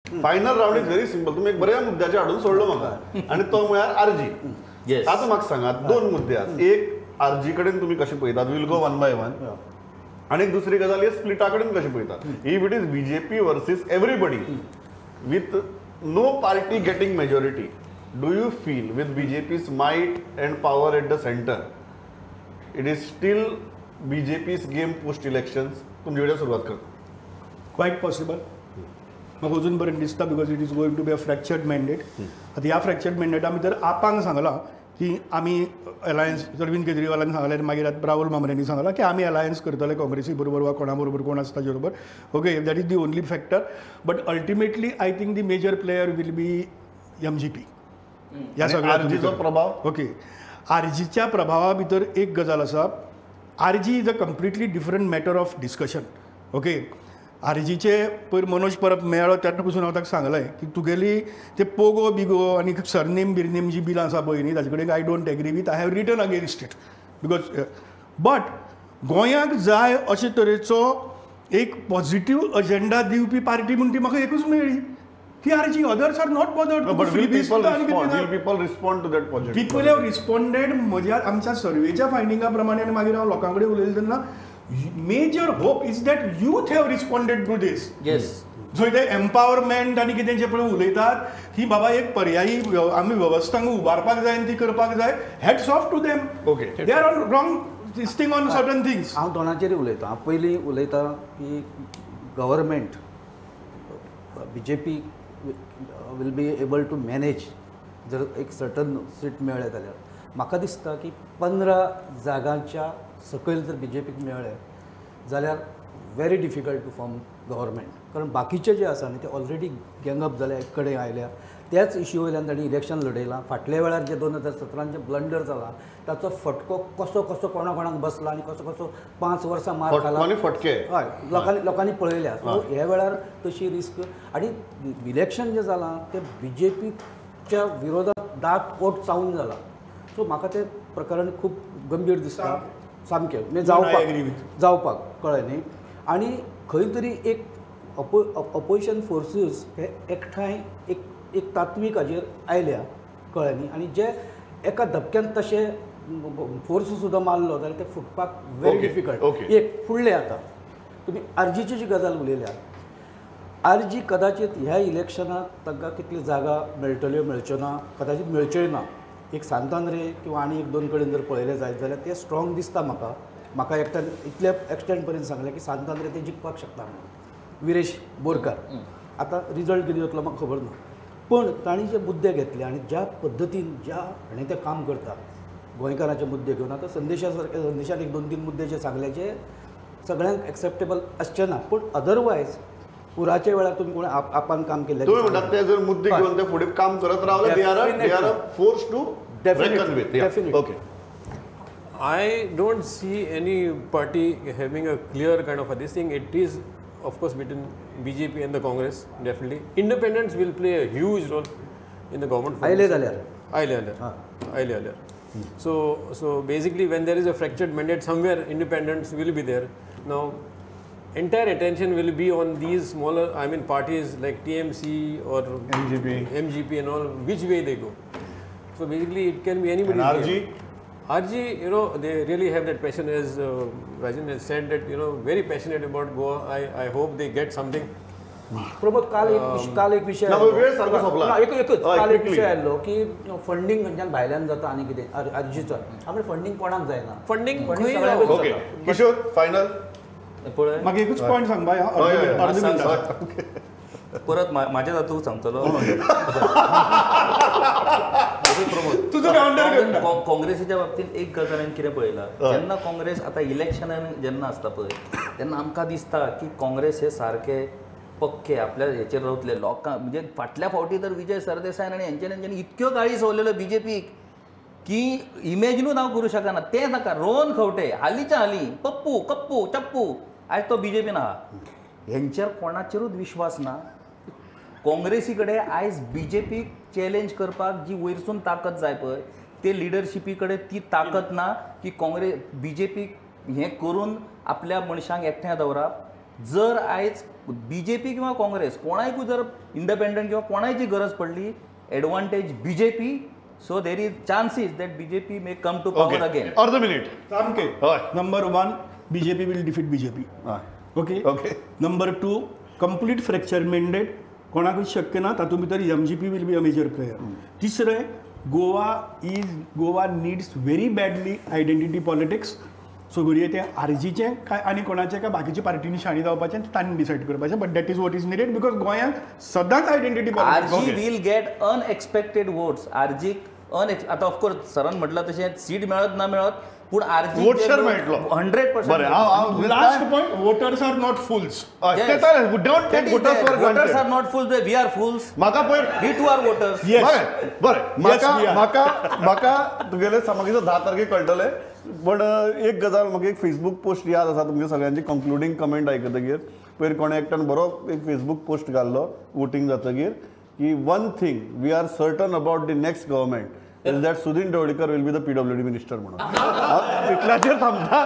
Final round is very simple. तुम्ही एक बऱ्या मुद्द्याचे हाडून सोडलो म्हाका आनी तो म्हळ्यार आरजी. आतां म्हाका सांगात, दोन मुद्दे आसात. एक, आरजी कडेन तुमी कशें पळयतात, we'll go one by one. आनी एक दुसरी गजाल, हे स्प्लिटा कडेन कशें पळयतात. If it is BJP versus everybody with no party getting majority, do you feel with BJP's might and power at the centre, it is still BJP's game post elections? तुमचे कडेन सुरवात करता. Quiet possible. म्हाका अजून पर्यंत दिसता, because it is going to be a fractured mandate. आतां ह्या फ्रॅक्चर्ड मॅन्डेटा भितर आपान सांगलां की आमी अलायन्स, अरविंद केजरीवालान सांगलें आनी मागीर आतां राहुल मामरेंनी सांगलां की आमी अलायन्स करतले काँग्रेसी बरोबर वा कोणा बरोबर कोण आसता ताजे बरोबर. Okay, that is the only factor, but ultimately I think the major player will be MGP. ह्या सगळ्या आरजीचो प्रभाव. ओके, आरजीच्या प्रभावा भितर एक गजाल आसा, RG is a completely different matter of discussion. Okay, आरजीचे पयर मनोज परब मेळ्ळो तेन्ना पसून हांव ताका सांगलें की तुगेली ते पोगो बिगो आनी सरनेम बिरनेम जी बिलां आसा पळय न्ही, ताजे कडेन I don't agree with, I have written against it because but गोंयाक जाय अशे तरेचो एक पॉझिटीव अजेंडा दिवपी पार्टी म्हूण ती म्हाका एकूच मेळ्ळी, ती RG. Others are not bothered. But will people respond to that positive? People have responded. म्हज्या आमच्या सर्वेच्या फायंडिंगा प्रमाणे आनी मागीर हांव लोकां कडेन उलयलें तेन्ना major hope is that youth have responded to this. Yes. जंय ते एम्पावरमेंट आनी कितें जें पळय उलयतात की बाबा एक पर्यायी आमी वेवस्था उबारपाक जाय आनी ती करपाक जाय. Hats off to them. Okay, they are on wrong this thing on certain things. हांव दोनाचेर उलयतां. हांव पयलीं उलयतां की government BJP will be able to manage जर एक सर्टन सीट मेळ्ळें जाल्यार. म्हाका दिसता की 15 जागांच्या सकयल जर बीजेपीक मेळ्ळें जाल्यार very difficult to form government. कारण बाकीचे जे आसा न्ही ते ऑलरेडी गँगअप जाल्या, एक कडेन आयल्या, त्याच इश्यू वयल्यान तांणी इलेक्शन लढयलां. फाटल्या वेळार जे 2017 जे ब्लंडर जाला ताचो फटको कसो कसो कोणा कोणाक बसला आनी कसो कसो 5 वर्सां मार खाला, फटके हय लोकांनी लोकांनी पळयल्या. सो ह्या वेळार तशी रिस्क आनी इलेक्शन जें जालां तें बीजेपीच्या विरोधात दांत ओट चावून जाला. सो म्हाका तें प्रकरण खूब गंभीर दिसता सामकें, म्हणजे जावपाक जावपाक कळ्ळें न्ही. आनी खंय तरी एक अपोजिशन फोर्सीस हे एकठांय एक एक तात्वीक हाजेर आयल्या, कळ्ळें न्ही. आनी जे एका धपक्यान तशें फोर्स सुद्दां मारलो जाल्यार ते फुटपाक व्हेरी डिफिकल्ट. एक फुडलें आतां तुमी आरजीची जी गजाल उलयल्या, आरजी कदाचित ह्या इलेक्शनाक तांकां कितली जागा मेळटल्यो मेळच्यो ना, कदाचित मेळच्योय ना. एक सांतांद्रे किंवा आनी एक दोन कडेन जर पळयलें जायत जाल्यार ते स्ट्रॉंग दिसता म्हाका. म्हाका एकट्यान इतल्या एक्सटेंट पर्यंत सांगलें की सांतांद्रे ते जिखपाक शकता म्हणून विरेश बोरकार. आतां रिजल्ट कितें जातलो म्हाका खबर ना, पण तांणी जे मुद्दे घेतले आनी ज्या पद्दतीन ज्या हाणें ते काम करता गोंयकारांचे मुद्दे घेवन, आतां संदेशा सारके संदेशान एक 2-3 मुद्दे जे सांगले जे सगळ्यांक एक्सेप्टेबल आसचे ना, पूण अदरवायज पुराच्या वेळार तुमी कोण आपान काम केल्लें तुमी म्हणटात ते जर मुद्दे घेवन ते फुडें काम करत रावले, they are force to reckon with. Definitely. Okay, I don't see any party having a clear kind of a this thing. It is of course between BJP and the Congress, definitely. Independents will play a huge role in the government. आयले जाल्यार, आयले जाल्यार, आयले जाल्यार. So basically when there is a fractured mandate somewhere, independents will be there. Now entire attention will be on these smaller, I mean, parties like TMC or MGP and all, which way they go. So basically it can be anybody's and RG? Game. RG, you know, they really have that passion, as Rajan has said, that, you know, very passionate about Goa. I hope they get something. Pramod, काल एक विशय काल एक विशय आयलो की funding खंयच्यान भायल्यान जाता आनी कितें आरजीचो, आमी फंडींग कोणाक जायना, फंडींग सगळ्याक. किशोर, फायनल पळय म्हाका एकूच पॉयंट सांगपा, परत म्हाज्या जातूंक सांगतलो. काँग्रेसीच्या बाबतींत एक गजाल हांवें कितें पळयलां, जेन्ना काँग्रेस आतां इलेक्शनान जेन्ना आसता पळय तेन्ना आमकां दिसता की काँग्रेस हे सारके पक्के आपल्या हेचेर रावतले. लोकांक म्हणजे फाटल्या फावटी तर विजय सरदेसायान आनी हेंच्यांनी इतक्यो गाळी सोडलेल्यो बीजेपीक की इमेजिनूच हांव करूं शकना. तें नाका, रोहन खंवटे हालींच्या हालीं पप्पू कप्पू चप्पू आयज तो बीजेपीन आहा. हेंचेर कोणाचेरूच विश्वास ना. काँग्रेसी कडेन आयज बीजेपीक चॅलेंज करपाक जी वयरसून ताकद जाय पळय ते लिडरशिपी कडेन ती ताकद ना की काँग्रेस बीजेपीक हें करून आपल्या मनशांक एकठांय दवरप. जर आयज बीजेपी किंवा काँग्रेस कोणायकूय जर इंडिपेंडंट किंवा कोणायची गरज पडली advantage BJP. So there is chances that BJP may come to power again. अर्ध मिनिट सामकें. हय. Number 1, BJP will defeat BJP. Okay. Okay. Number 2, complete fracture mandate कोणाकूच शक्य ना, तातूंत भितर MGP will be a major player. तिसरें, Goa needs very badly identity politics. So घडये तें आरजीचें काय आनी कोणाचें काय बाकीच्या पार्टींनी शाणी जावपाचें तांणी डिसायड करपाचें, but that is what is needed because गोंयांत सदांच identity politics. RG will get unexpected votes. RG आतां ऑफकोर्स सरान म्हटलां तशें सीट मेळत ना मेळत, पूण आरजी वोट शेअर मेळटलो 100%. बरें, last point, voters are not fools. Don't take voters for voters are not fools, we are fools. म्हाका पयर we too are voters. बरें बरें, म्हाका म्हाका म्हाका तुगेले सामकें 10 तारखेक कळटलें, पण एक गजाल म्हाका एक फेसबूक पोस्ट याद आसा तुमगे सगळ्यांची कंक्लुडींग कमेंट आयकतगीर. पयर कोणें एकट्यान बरो एक फेसबूक पोस्ट घाल्लो वोटींग जातगीर की one thing we are certain about the next government is that Sudin Dhavalikar will be the PWD minister म्हणून. इतल्याचेर थांबता.